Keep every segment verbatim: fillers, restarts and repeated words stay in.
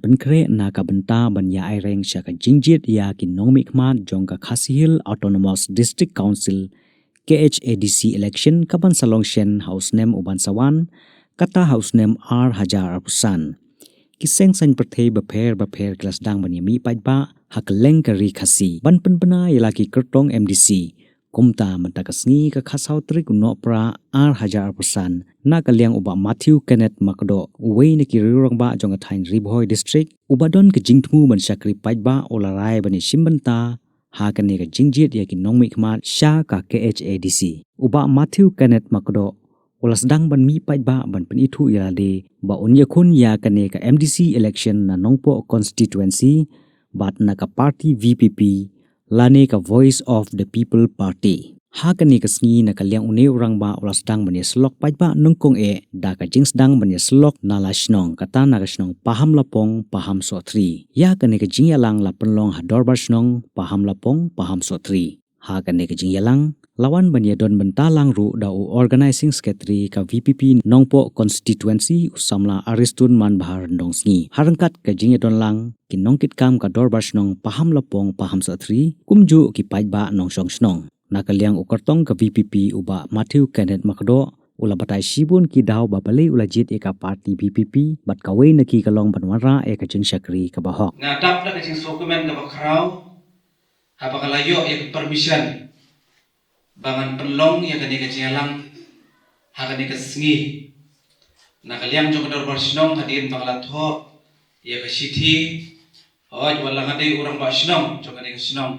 pynkhreh na ka bynta ban ïa aireng sha ka jingjied ïa ki nongmihkhmat jong ka Khasi Hills Autonomous District Council, K H A D C election kaban sa long shen ha u snem uban sa wan, kata ha u snem ar hajar arphew san. Ki seng saiñ pyrthei bapher bapher ki la sdang ban ïa mih paidbah ha kylleng ka ri Khasi ban pynbna ïa la ki kyrtong M D C. Kumta mynta ka sngi ka khatsaw tarik u Nohprah ar hajar arphew san, na ka liang u Bah Matthew Kenneth Makdoh, uwei na ki riew rangbah jong ka thaiñ Ri Bhoi District, uba don ka jingthmu ban shakri paidbah, u la rai ban ïashim bynta ha kane ka jingjied ïa ki nongmihkhmat sha ka K H A D C. U Bah Matthew Kenneth Makdoh u la sdang ban mih paidbah ban pynithuh ïa lade ba un ïakhun ïa kane ka M D C election na Nongpoh constituency bad na ka party V P P lane ka Voice of the People Party. Ha kane ka sngi na ka liang une u rangbah u la sdang ban ïasyllok paidbah nyngkong eh da ka jingsdang ban ïasyllok na la shnong, kata na ka shnong Pahamlapong, Pahamsohthri. Ïa kane ka jingïalang la pynlong ha Dorbar Shnong Pahamlapong, Pahamsohthri. Ha kane ka jingïalang la wan ban ïadon bynta lang ruh da u Organizing Secretary ka V P P Nongpoh Constituency, u samla Aristun Manbha Ryndongsngi. Ha ryngkat ka jingïadon lang ki nongkitkam ka Dorbar Shnong Pahamlapong, Pahamsohthri, kumjuh ki paidbah nongshong shnong. Na ka liang u kyrtong ka V P P u Bah Matthew Kenneth Makdoh u la batai shibun ki daw ba balei u la jied ïa ka party V P P bad kawei na ki ka long ban wanrah ïa ka jingshakri kaba hok. Nga dap da ka jingsngewkmen kaba khraw haba nga la ïoh ïa ka permission ba ngan pynlong ïa kane ka jingïalang ha kane ka sngi. Na ka liang jong ka Dorbar Shnong, hadien ba nga la thoh ïa ka shithi, hooid, wat la nga dei u rangbah shnong jong kane ka shnong,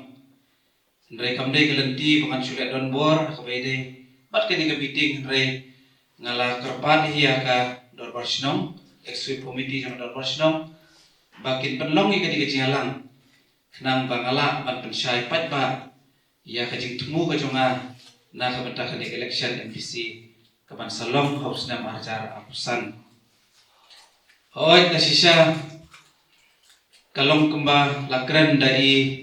hynrei kam dei ka lynti ba ngan shu leh donbor ha kaba ïadei bad kane ka meeting, hynrei nga la kyrpad hi ïa ka Dorbar Shnong, Executive Committee jong ka Dorbar Shnong, ba kin pynlong ïa kane ka jingïalang khnang ba nga lah ban pynshai paidbah ïa ka jingthmu ka jong nga na ka bynta kane ka election M D C kaban sa long ha u snem ar hajar arphew san. Hooid, la shisha ka long kumba la kren da i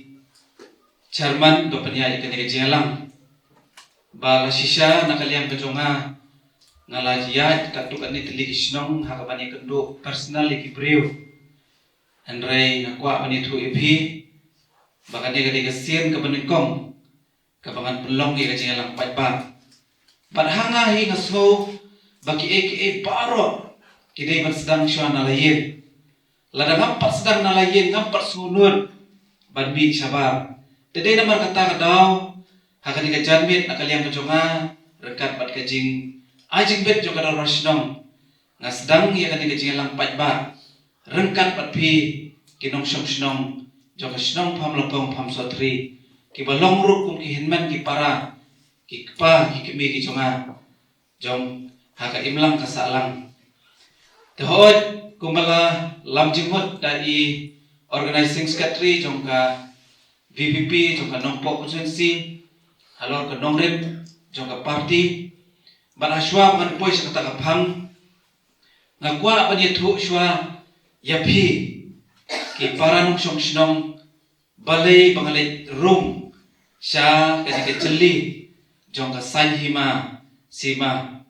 chairman ba pynïaid ïa kane ka jingïalang, ba la shisha na ka liang ka jong nga, nga la ïaid katto katne tylli ki shnong ha kaban ïakynduh personal ïa ki briew. Hynrei nga kwah ban ïathuh ïa phi ba kane ka dei ka sien kaba nyngkong kaba ngan pynlong ïa ka jingïalang paidbah. Bad ha nga hi nga sngew ba kiei kiei baroh ki dei ban sdang shuwa na la ïing. Lada ngam pat sdang na la ïing, ngam pat sngewnud ban mih shabar. Te dei namar kata ka daw, ha kane ka janmiet na ka liang ka jong nga, ryngkat bad ka jingai jingbit jong ka Dorbar Shnong, nga sdang ïa kane ka jingïalang paidbah ryngkat bad phi ki nongshong shnong jong ka shnong Pahamlapong, Pahamsohthri, kiba long ruh kum ki hynmen ki para, ki kpa ki kmie ki jong nga jong ha ka imlang ka sahlang. Te hooid, kumba la lam jingmut da i Organizing Secretary jong ka V P P jong ka Nongpoh Constituency halor ka nongrim jong ka party, bad ha shuwa ba ngan poi sha kata ka phang, nga kwah ban ïathuh shuwa ïa phi ki para nongshong shnong balei ba nga leit rung sha kane ka jylli jong ka saiñ hima sima.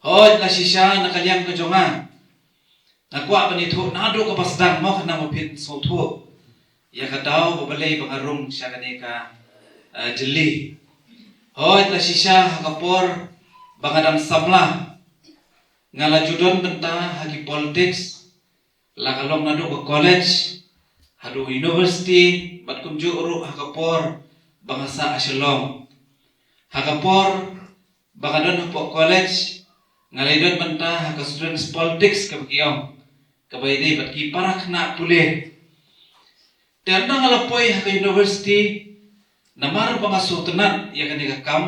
Hooid, la shisha na ka liang ka jong nga, nga kwah ban ïathuh naduh kaba sdang mo, khnang ba phin sngewthuh ïa ka daw ba balei ba nga rung sha kane ka, eh, jylli. Hooid, la shisha ha ka por ba nga dang samla, nga la ju don bynta ha ki politics, la ka long naduh ka college haduh university, bad kumjuh ruh ha ka por ba nga sah ha Shillong. Ha ka por ba nga don hapoh college, nga la don bynta ha ka students politics kaba ki ong, kaba ïadei bad ki para khynnah pule. Te ynda nga la poi ha ka university, namar ba nga sngewtynnat ïa kane ka kam,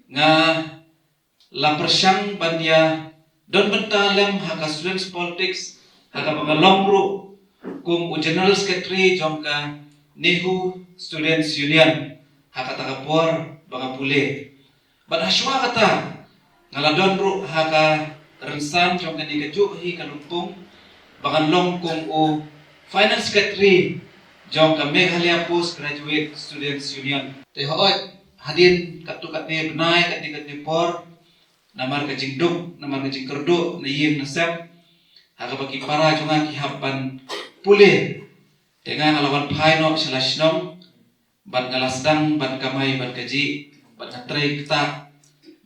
nga la pyrshang ban ïa don bynta lem ha ka students politics, ha kaba nga long ruh kum u general secretary jong ka NEHU Students Union ha kata ka por ba nga pule. Bad ha shuwa kata, nga la don ruh ha ka rynsan jong kane kajuh hi ka lympung ba ngan long kum u finance secretary jong ka Meghalaya Post Graduate Students Union. Te hooid, hadien katto katne bnai, katne katne por, namar ka jingduk, namar ka jingkyrduh na ïing na sem, ha kaba ki para jong nga ki hap ban pule. Te nga nga la wan phai noh sha la shnong, bad nga la sdang ban kamai bad kajih, bad nga trei ktah,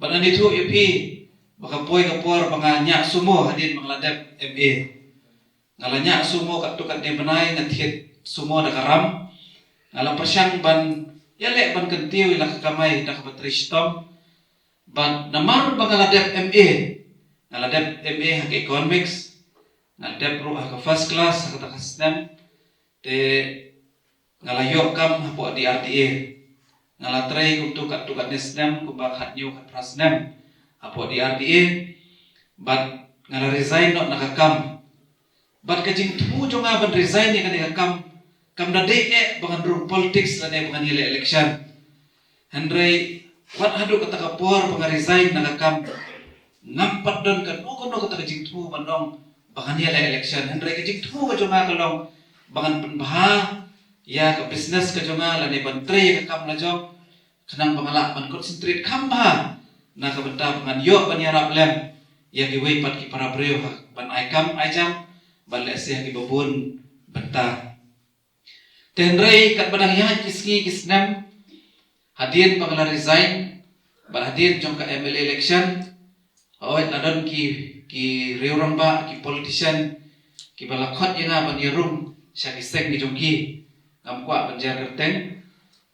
bad nga ïathuh ïa phi ba ka poi ka por ba nga ñiah sumo hadien ba nga la dep M A. Nga la ñiah sumo katto katne bnai, nga thied sumo da ka ram. Nga la pyrshang ban ïaleh ban kyntiew ïa la ka kamai da kaba trei shitom. Bad namar ba nga la dep M A, nga la dep M A ha ka economics, nga la dep ruh ha ka first class ha kata ka snem. Te nga la ïoh kam hapoh D R D A. Nga la trei kumto katto katne snem, kumba khathynñiew khatphra snem hapoh D R D A. Bad nga la resign noh na ka kam. Bad ka jingthmu jong nga ban resign ïa kane ka kam kam da dei eh ba ngan rung politics lane ba ngan ïaleh election. Hynrei wat haduh kata ka por ba nga resign na ka kam, ngam pat don kano kano kata ka jingthmu ban ong ba ngan ïaleh election. Hynrei ka jingthmu ka jong nga ka long ba ngan pynbha ïa ka business ka jong nga lane ban trei ïa ka kam la jong, khnang ba nga lah ban concentrate kham bha na ka bynta ba ngan ïoh ban ïarap lem ïa kiwei pat ki para briew ha ban ai kam ai jam, ban lehse ha kiba bun bynta. Te hynrei katba dang ïaid ki sngi ki snem, hadien ba nga la resign bad hadien jong ka M L A election, hooid la don ki, ki riew rangbah, ki politician kiba la khot ïa nga ban ïarung sha ki seng ki jong ki. Ngam kwah ban jer kyrteng.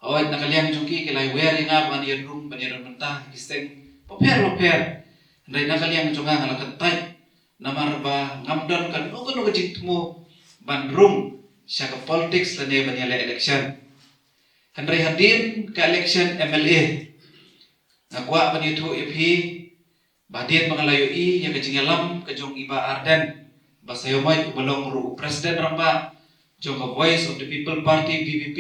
Hooid na ka liang jong ki ki la wer ïa nga ban ïarung, ban ïadon bynta ha ki seng bapher bapher. Hynrei na ka liang jong nga nga la kyntait, namar ba ngam don kano kano ka jingthmu ban rung sha ka politics lane ban ïaleh election. Hynrei hadien ka election M L A, nga kwah ban ïathuh ïa phi ba hadien ba nga la ïohi ïa ka jingïalam ka jong i Bah Ardent Basaiawmoit, uba long ruh u President Rangbah jong ka Voice of the People Party, V P P,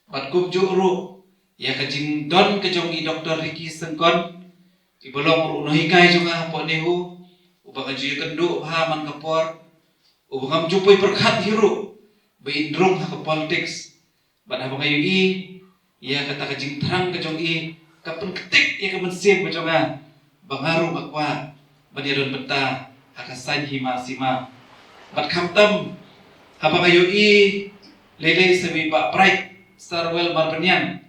bad kumjuh ruh ïa ka jingdon ka jong i Doctor Ricky Syngkon, iba long ruh u nonghikai jong nga hapoh NEHU, uba nga ju ïakynduh bha man ka por, uba ngam ju poi pyrkhat hi ruh ba in rung ha ka politics. Bad haba nga ïohi ïa kata ka jingthrang ka jong i, ka pynktik ïa ka mynsiem ka jong nga ba nga ruh nga kwah ban ïadon bynta ha ka saiñ hima sima. Bad khamtam haba nga ïohi lei lei sa ba i Bah Bright Starwell Marbaniang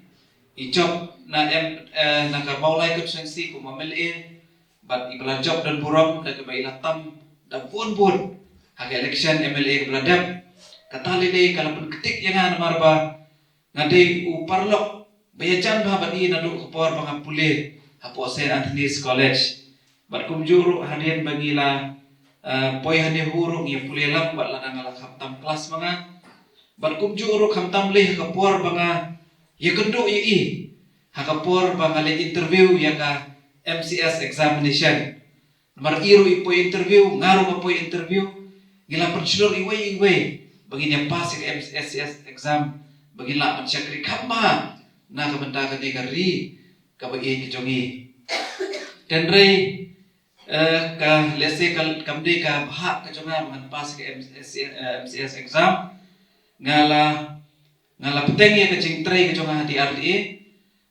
i jop na M, eh, na ka Mawlai constituency kum M L A, bad iba la jop don burom da kaba i la tam da bun bun ha ka election M L A kaba la dep. Kata lei lei ka la pynktik ïa nga namar ba nga dei u paralok ba ïajan bha bad i naduh ka por ba nga pule hapoh Saint Anthony's College. Bad kumjuh ruh hadien ba ngi la, eh, poi ha NEHU ruh ngi ïa pule lang bad lada nga la khamtam klas ma nga. Bad kumjuh ruh khamtam lei ha ka por ba nga ïakynduh ïa i ha ka por ba nga leit interview ïa ka M C S examination. Namar i ruh i poi interview, nga ruh nga poi interview, ngi la pynshlur iwei iwei ba ngin ïa pass ïa ka M C S exam, ba ngin lah ban shakri kham bha na ka bynta kane ka ri kaba ïeit ka jong ngi. Hynrei, eh, ka lehse ka kam dei ka bhah ka jong nga ba ngan pass ïa ka M C S, eh, M C S exam. Nga la, nga la bteng ïa ka jingtrei ka jong nga ha D R D A.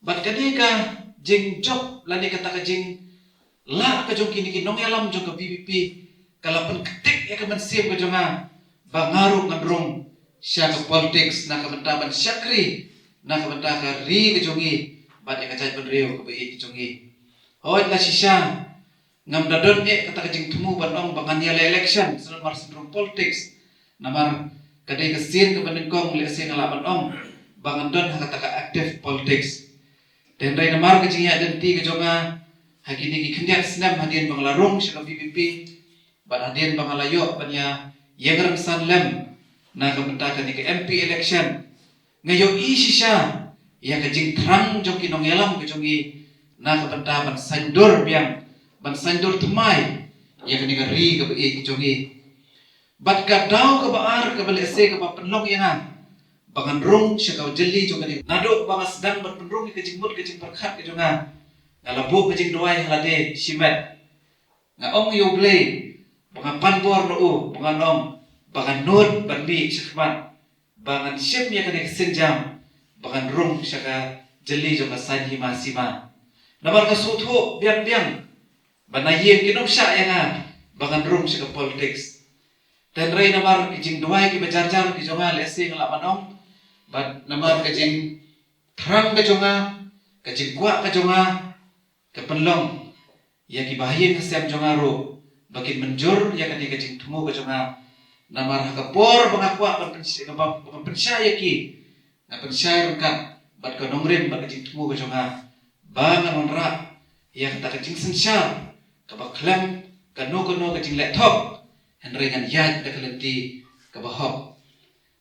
Bad kane ka jingjop lane kata ka jinglah ka jong kine ki nongïalam jong ka V P P ka la pynktik ïa ka mynsiem ka jong nga ba nga ruh ngan rung sha ka politics na ka bynta ban shakri na ka bynta ka ri ka jong ngi bad ïa ka jaitbynriew kaba ïeit ka jong ngi. Hooid la shisha ngam da don eh kata ka jingthmu ban ong ba ngan ïaleh election, sngewbha mar sngewbha rung politics. Namar ka dei ka sien kaba nyngkong lehse nga lah ban ong ba ngan don ha kata ka active politics. Te hynrei namar ka jingïaid lynti ka jong nga ha kine ki khyndiat snem hadien ba nga la rung sha ka V P P bad hadien ba nga la ïoh ban ïa ïeng rynsan lem na ka bynta kane ka M P election, nga ïohi shisha ïa ka jingthrang jong ki nongïalam ka jong ngi na ka bynta ban saiñdur biang, ban saiñdur thymmai ïa kane ka ri kaba ïeit ka jong ngi. Bad ka daw kaba ar kaba lehse kaba pynlong ïa nga ba ngan rung sha ka jylli jong kane, naduh ba nga sdang ban pynrung ïa ka jingmut ka jingpyrkhat ka jong nga, nga la buh ka jingduwai ha lade shimet. Nga ong ïa U Blei ba nga pan bor na u, ba ngan ong ba ngan nud ban mih shakhmat, ba ngan shim ïa kane ka sienjam ba ngan rung sha ka jylli jong ka saiñ hima sima. Namar nga sngewthuh biang biang ba na ïing ki nongshah ïa nga ba ngan rung sha ka politics. Hynrei namar ki jingduwai kiba jar jar ki jong nga lehse nga lah ban ong, bad namar ka jingthrang ka jong nga, ka jingkwah ka jong nga, ka pynlong ïa ki bahaïing hasem jong nga ruh ba kin mynjur ïa kane ka jingthmu ka jong nga. Namar ha ka por ba nga kwah ban pynsh-, ban, ban pynshai ïa ki, nga pynshai ryngkat bad ka nongrim bad ka jingthmu ka jong nga ba ngan wanrah ïa kata ka jingsynshar kaba khlem kano kano ka jingleh thok, hynrei ngan ïaid da ka lynti kaba hok.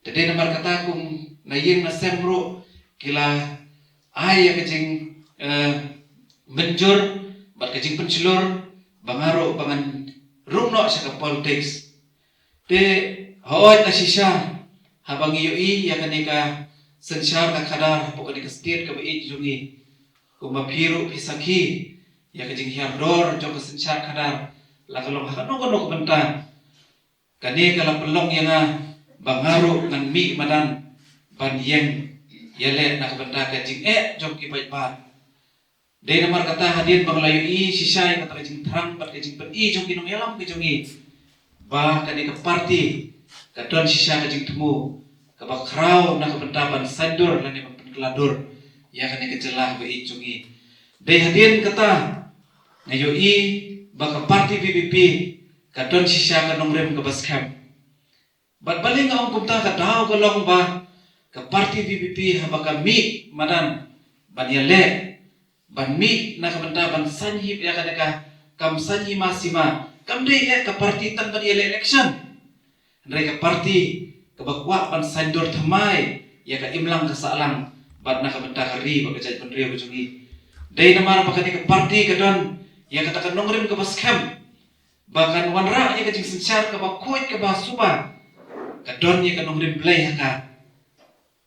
Te dei namar kata kum na ïing na sem ruh ki la ai ïa ka jing, eh, mynjur bad ka jingpynshlur ba nga ruh ba ngan rung noh sha ka politics. Te hooid la shisha haba ngi ïohi ïa kane ka synshar ka khadar hapoh kane ka state kaba ïeit jong ngi, kumba phi ruh phi sakhi ïa ka jinghiar dor jong ka synshar khadar, la ka long ha kano kano ka bynta. Kane ka la pynlong ïa nga ba nga ruh ngan mih madan ban ïeng ïaleh na ka bynta ka jingeh jong ki paidbah. Dei namar kata hadien ba nga la ïohi shisha ïa kata ka jingthrang bad ka jingpyni jong ki nongïalam ki jong ngi ba kane ka party ka don shisha ka jingthmu kaba khraw na ka bynta ban saiñdur lane ban pynkylla dur ïa kane ka jylla ba ïeit jong ngi. Dei hadien kata nga ïohi ba ka party VPP ka don shisha ka nongrim kaba skhem. Bad balei nga ong kumta, ka daw ka long ba ka party VPP haba ka mih madan ban ïaleh, ban mih na ka bynta ban saiñ hima ïa kane ka kam saiñ hima sima, kam dei eh ka party tang ban ïaleh election. Hynrei ka party kaba kwah ban saiñdur thymmai ïa ka imlang ka sahlang bad na ka bynta ka ri bad ka jaitbynriew ka jong ngi. Dei namar ba kane ka party ka don ïa kata ka nongrim kaba skhem ba kan wanrah ïa ka jingsynshar kaba khuid kaba suba, ka don ïa ka nongrim Blei ha ka.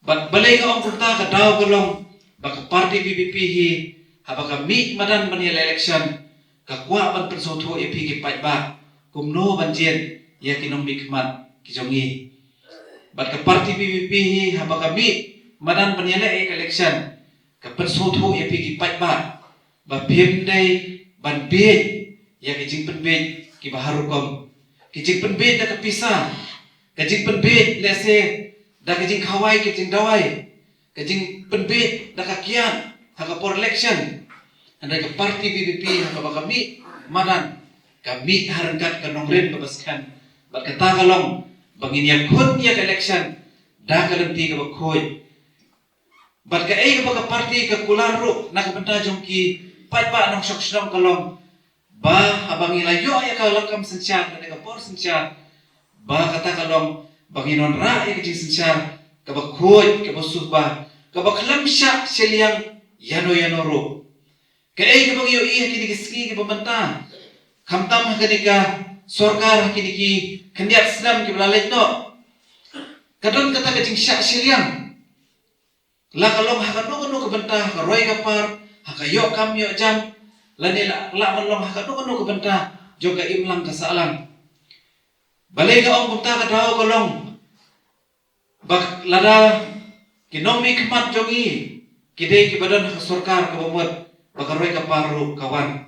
Bad balei nga ong kumta, ka daw ka long ba ka party VPP hi haba ka mih madan ban ïaleh election, ka kwah ban pynsngewthuh ïa phi ki paidbah kumno ban jied ïa ki nongmihkhmat ki jong ngi. Bad ka party VPP hi haba ka mih madan ban ïaleh ïa ka election, ka pynsngewthuh ïa phi ki paidbah ba phim dei ban bieit ïa ki jingpynbieit kiba har rukom. Ki jingpynbieit da ka pisa, ka jingpynbieit lehse da ka jingkhawai ka jingdawai, ka jingpynbieit da ka kiad ha ka por election. Hynrei ka party VPP haba ka mih madan, ka mih ha ryngkat ka nongrim kaba skhem. Bad kata ka long ba ngin ïakhun ïa ka election da ka lynti kaba khuid. Bad kaei kaba ka party ka kular ruh na ka bynta jong ki paidbah nongshong shnong ka long ba haba ngi la ïoh ïa ka lakam synshar, ka por synshar, ba kata ka long ba ngin wanrah ïa ka jingsynshar kaba khuid, kaba suba, kaba khlem shah shiliang ïano ïano ruh. Kaei kaba ngi ïohi ha kine ki sngi kiba mynta, khamtam ha kane ka sorkar ha kine ki khyndiat snem kiba la leit noh, ka don kata ka jingshah shiliang. La ka long ha kano kano ka bynta, ha ka roi ka par, ha ka ïoh kam ïoh jam, lane la, la man long ha kano kano ka bynta jong ka imlang ka sahlang. Balei nga ong kumta? Ka daw ka long ba lada ki nongmihkhmat jong ngi ki dei kiba don ha ka sorkar kaba mut, ba ka roi ka par ruh ka wan.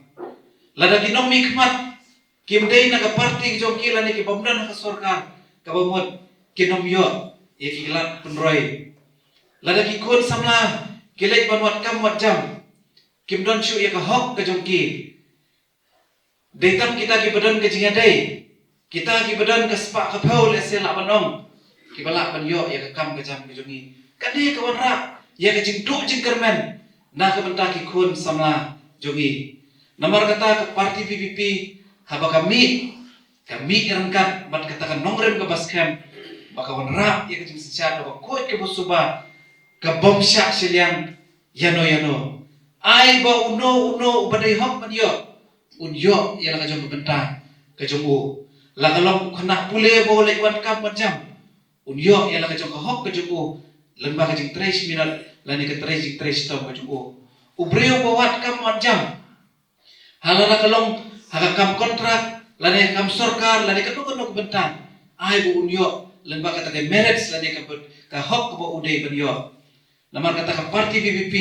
Lada ki nongmihkhmat kim dei na ka party jong ki lane ki bym don ha ka sorkar kaba mut, kin ym ïoh ïa ki lad pynroi. Lada ki khun samla ki leit ban wad kam wad jam, kim don shuh ïa ka hok ka jong ki. Dei tang kita kiba don ka jingïadei, kita kiba don ka spah ka phew lehse lah ban ong, kiba lah ban ïoh ïa ka kam ka jam ka jong ngi. Kane ka wanrah ïa ka jingduh jingkyrmen na ka bynta ki khun samla jong ngi. Namar kata ka party VPP haba ka mih, ka mih ryngkat bad kata ka nongrim kaba skhem ba ka wanrah ïa ka jingsynshar kaba khuid kaba suba, ka bym shah shiliang ïano ïano. Ai ba uno uno uba dei hok ban ïoh, un ïoh ïa la ka jong ka bynta ka jong u. La ka long u khynnah pule ba u leit wad kam wad jam, un ïoh ïa la ka jong ka hok ka jong u lyngba ka jingtrei shi minot lane ka trei, jingtrei shitom ka jong u. U briew ba wad kam wad jam, ha lada ka long ha ka kam kontrak lane ka kam sorkar lane kano kano ka bynta, ai ba un ïoh lyngba kata ka merits lane ka byn-, ka hok kaba u dei ban ïoh. Namar kata ka party VPP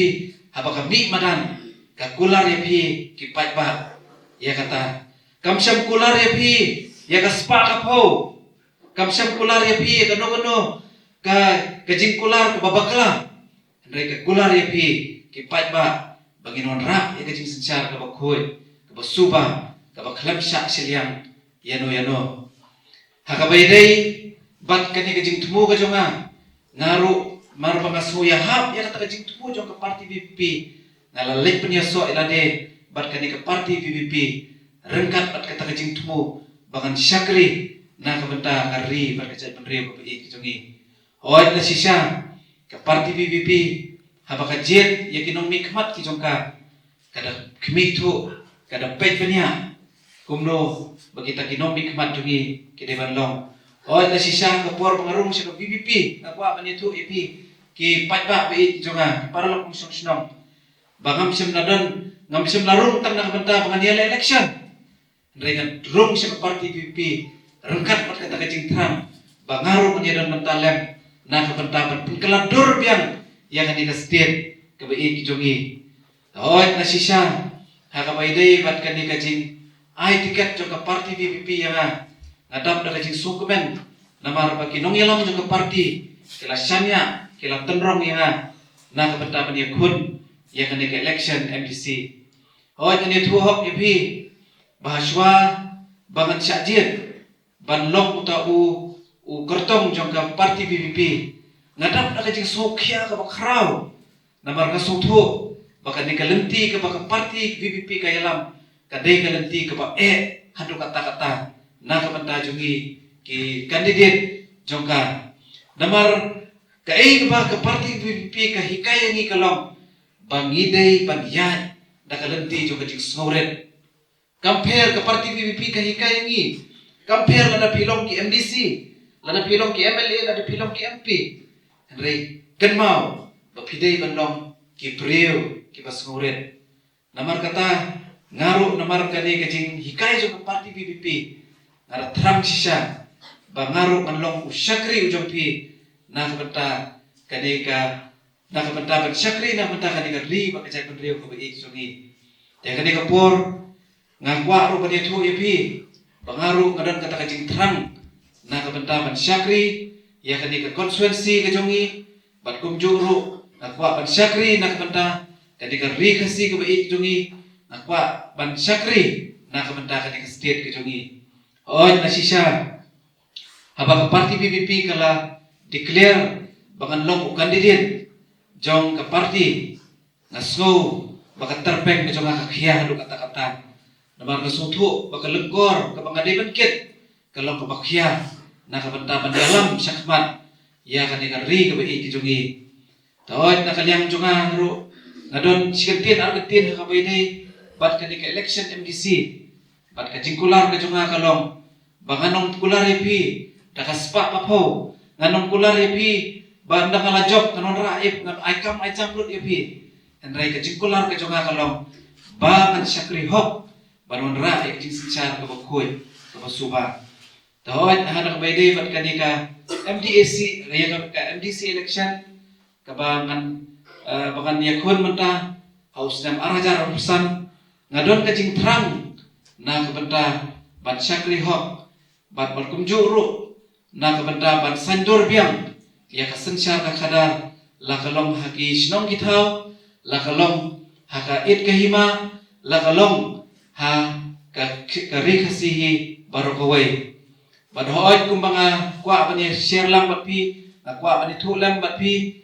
haba ka mih madan, ka kular ïa phi ki paidbah ïa kata. Kam shym kular ïa phi ïa ka spah ka phew. Kam shym kular ïa phi ïa kano kano ka, ka jingkular kaba bakla. Hynrei ka kular ïa phi ki paidbah ba ngin wanrah ïa ka jingsynshar kaba khuid, kaba suba, kaba khlem shah shiliang ïano ïano. Ha kaba ïadei bad kane ka jingthmu ka jong nga, nga ruh mar ba nga sngew ïahap ïa kata ka jingthmu jong ka party VPP, nga la leit pynïasoh ïa lade bad kane ka party VPP ryngkat bad kata ka jingthmu ba ngan shakri na ka bynta ka ri bad ka jaitbynriew kaba ïeit ka jong ngi. Hooid, la shisha ka party VPP haba ka jied ïa ki nongmihkhmat ki jong ka, ka da khmih thuh, ka da peit bniah kumno ba kita ki nongmihkhmat jong ngi ki dei ban long. Hooid, la shisha ka por ba nga rung sha ka VPP, nga kwah ban ïathuh ïa phi ki paidbah ba ïeit jong nga, ki paralok nongshong shnong, ba ngam shym la don, ngam shym la rung tang na ka bynta ba ngan ïaleh election. Hynrei nga rung sha ka party VPP ryngkat bad kata ka jingthrang ba nga ruh ngan ïadon bynta lem na ka bynta ban pynkylla dur biang ïa kane ka state kaba ïeit ka jong ngi. Hooid, la shisha ha kaba ïadei bad kane ka jingai tiket jong ka party VPP ïa nga, nga dap da ka jingsngewkmen namar ba ki nongïalam jong ka party ki la shaniah, ki la tynrong ïa nga na ka bynta ban ïakhun ïa kane ka election MDC. Hooid, ngan ïathuh hok ïa phi ba hashwa ba ngan shah jied ban long uta u, u kyrtong jong ka party VPP, nga dap da ka jingsngewkhia kaba khraw. Namar nga sngewthuh ba kane ka lynti kaba ka party VPP ka ïalam ka dei ka lynti kaba eh haduh katta katta na ka bynta jong ngi ki candidate jong ka. Namar kaei kaba ka party VPP ka hikai ïa ngi ka long ba ngi dei ban ïaid da ka lynti jong ka jingsngewrit. Kam pher, ka party VPP ka hikai ïa ngi, kam pher lada phi long ki MDC, lada phi long ki MLA, lada phi long ki MP. Hynrei kynmaw ba phi dei ban long ki briew kiba sngewrit. Namar kata, nga ruh namar kane ka jinghikai jong ka party VPP, nga da thrang shisha ba nga ruh ngan long u shakri u jong phi na ka bynta kane ka, na ka bynta ban shakri na ka bynta kane ka ri bad ka jaitbynriew kaba ïeit jong ngi. Te kane ka por nga kwah ruh ban ïathuh ïa phi ba nga ruh nga don kata ka jingthrang na ka bynta ban shakri ïa kane ka constituency ka jong ngi, bad kumjuh ruh nga kwah ban shakri na ka bynta kane ka ri Khasi kaba ïeit jong ngi, nga kwah ban shakri na ka bynta kane ka state ka jong ngi. Hooid, la shisha haba ka party VPP ka la declare ba ngan long u candidate jong ka party, nga sngew ba ka tyrpeng ka jong nga ka khia haduh katta katta. Namar nga sngewthuh ba ka lyngkor kaba nga dei ban kit ka long kaba khia na ka bynta ban ïalam shakhmat ïa kane ka ri kaba ïeit ka jong ngi. Te hooid, na ka liang jong nga ruh nga don shi kyntien ar kyntien ha kaba ïadei bad kane ka election MDC. Bad ka jingkular ka jong nga ka long ba ngan ym kular ïa phi da ka spah ka phew, ngan ym kular ïa phi ba ynda nga la jop ngan wanrah ïa phi, ngan ai kam ai jam lut ïa phi. Hynrei ka jingkular ka jong nga ka long ba ngan shakri hok ban wanrah ïa ka jingsynshar kaba khuid, kaba suba. Te hooid, ha kaba ïadei bad kane ka MDAC, ïa ka, ka MDC election kaba ngan, eh, ba ngan ïakhun mynta ha u snem ar hajar arphew san, nga don ka jingthrang na ka bynta ban shakri hok, bad bad kumjuh ruh na ka bynta ban saiñdur biang ïa ka synshar ka khadar, la ka long ha ki shnong ki thaw, la ka long ha ka it ka hima, la ka long ha ka, ka ri Khasi hi baroh kawei. Bad hooid, kumba nga kwah ban ïa share lang bad phi, nga kwah ban ïathuh lang bad phi,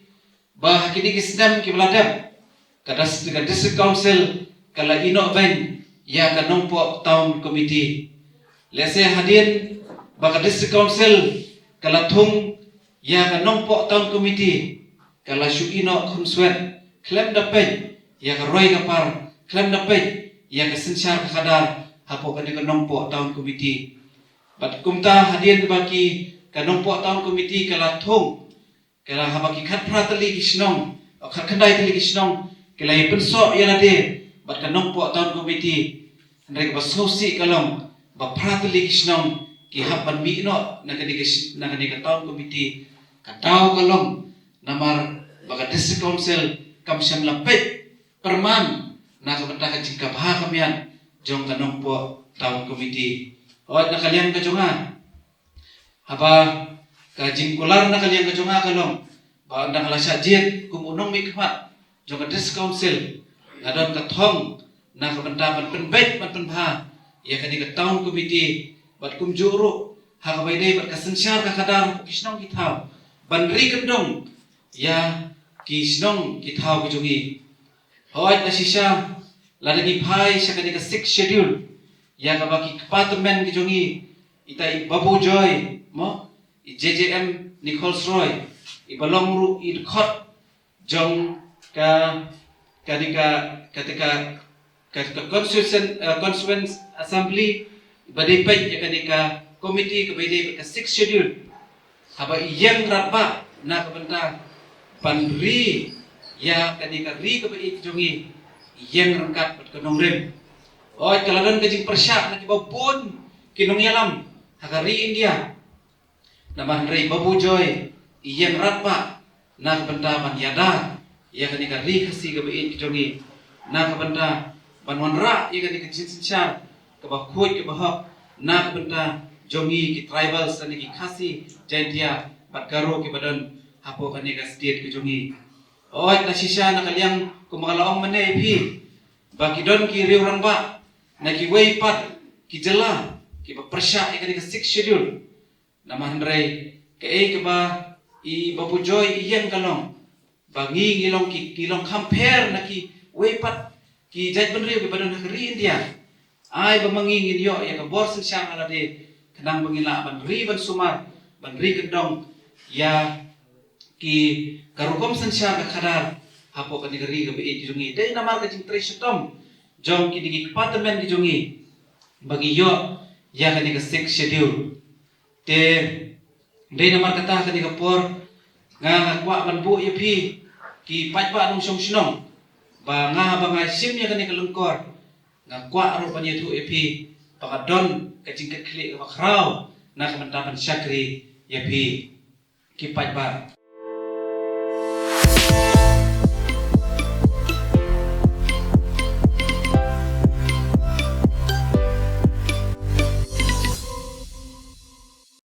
ba ha kine ki snem kiba la dep, ka das-, ka District Council ka la ïehnoh beiñ ïa ka Nongpoh Town Committee. Lehse hadien ba ka District Council ka la thung ïa ka Nongpoh Town Committee, ka la shu ïehnoh khun swet khlem da peit ïa ka roi ka par, khlem da peit ïa ka synshar ka khadar hapoh kane ka Nongpoh Town Committee. Bad kumta hadien ba ki, ka Nongpoh Town Committee ka la thung, ka la, haba ki khatphra tylli ki shnong, o, khatkhyndai tylli ki shnong ki la ïa pynsoh ïa lade bad ka Nongpoh Town Committee. Hynrei kaba sngewsih ka long ba phra tylli ki shnong ki hap ban mih noh na kane ka sh-, na kane ka Town Committee. Ka daw ka long namar ba ka District Council kam shym la peit pyrman na ka bynta ka jingkabha ka miat jong ka Nongpoh Town Committee. Hooid, na ka liang ka jong nga, Haba ka jingkular na ka liang ka jong nga ka long ba ynda nga la shah jied kum u nongmihkhmat jong ka District Council, nga don ka thong na ka bynta ban pynbeit ban pynbha ïa kane ka Town Committee bad kumjuh ruh ha kaba ïadei bad ka synshar ka khadar ki shnong ki thaw, ban ri kyndong ïa ki shnong ki thaw ki jong ngi. Hooid, la shisha lada ngi phai sha kane ka Sixth Schedule, ïa kaba ki kpa tymmen ki jong ngi, ita i Babu Joy, mo, i J J M Nichols Roy, iba long ruh i dkhot jong ka, kane ka, kane ka, ka, ka constitution, uh, constituent assembly, ba dei peit ïa kane ka committee kaba ïadei bad ka Sixth Schedule. Haba i ïeng radbah na ka bynta ban ri ïa kane ka ri kaba ïeit jong ngi, i ïeng ryngkat bad ka nongrim. Hooid, ka la don ka jingpyrshah na kiba bun ki nongïalam ha ka ri India. Namar hynrei Babu Joy i ïeng radbah na ka bynta ban ïada ïa kane ka ri Khasi kaba ïeit jong ngi, na ka bynta ban wanrah ïa kane ka jingsynshar kaba khuid kaba hok na ka bynta jong ngi ki tribals, lane ki Khasi, Jaintia bad Garo kiba don hapoh kane ka state ka jong ngi. Hooid, la shisha na ka liang kumba nga la ong mynne ïa phi ba ki don ki riew rangbah na kiwei pat ki jylla kiba pyrshah ïa kane ka Sixth Schedule. Namar hynrei kaei kaba i Babu Joy i ïeng ka long ba ngi ngi long ki, ngi long kham pher na kiwei pat ki jaitbynriew kiba don ha ka ri India. Ai ba ma ngi ngin ïoh ïa ka bor synshar ha lade khnang ba ngin lah ban ri ban sumar, ban ri kyndong ïa ki, ka rukom synshar ka khadar hapoh kane ka ri kaba ïeit jong ngi. Dei namar ka jingtrei shitom jong kine ki kpa tymmen ki jong ngi ba ngi ïoh ïa kane ka Sixth Schedule. Te dei namar kata ha kane ka por nga, nga kwah ban buh ïa phi ki paidbah nongshong shnong ba nga, haba nga shim ïa kane ka lyngkor, nga kwah ruh ban ïathuh ïa phi ba ka don ka jingkitkhlieh kaba khraw na ka bynta ban shakri ïa phi ki paidbah.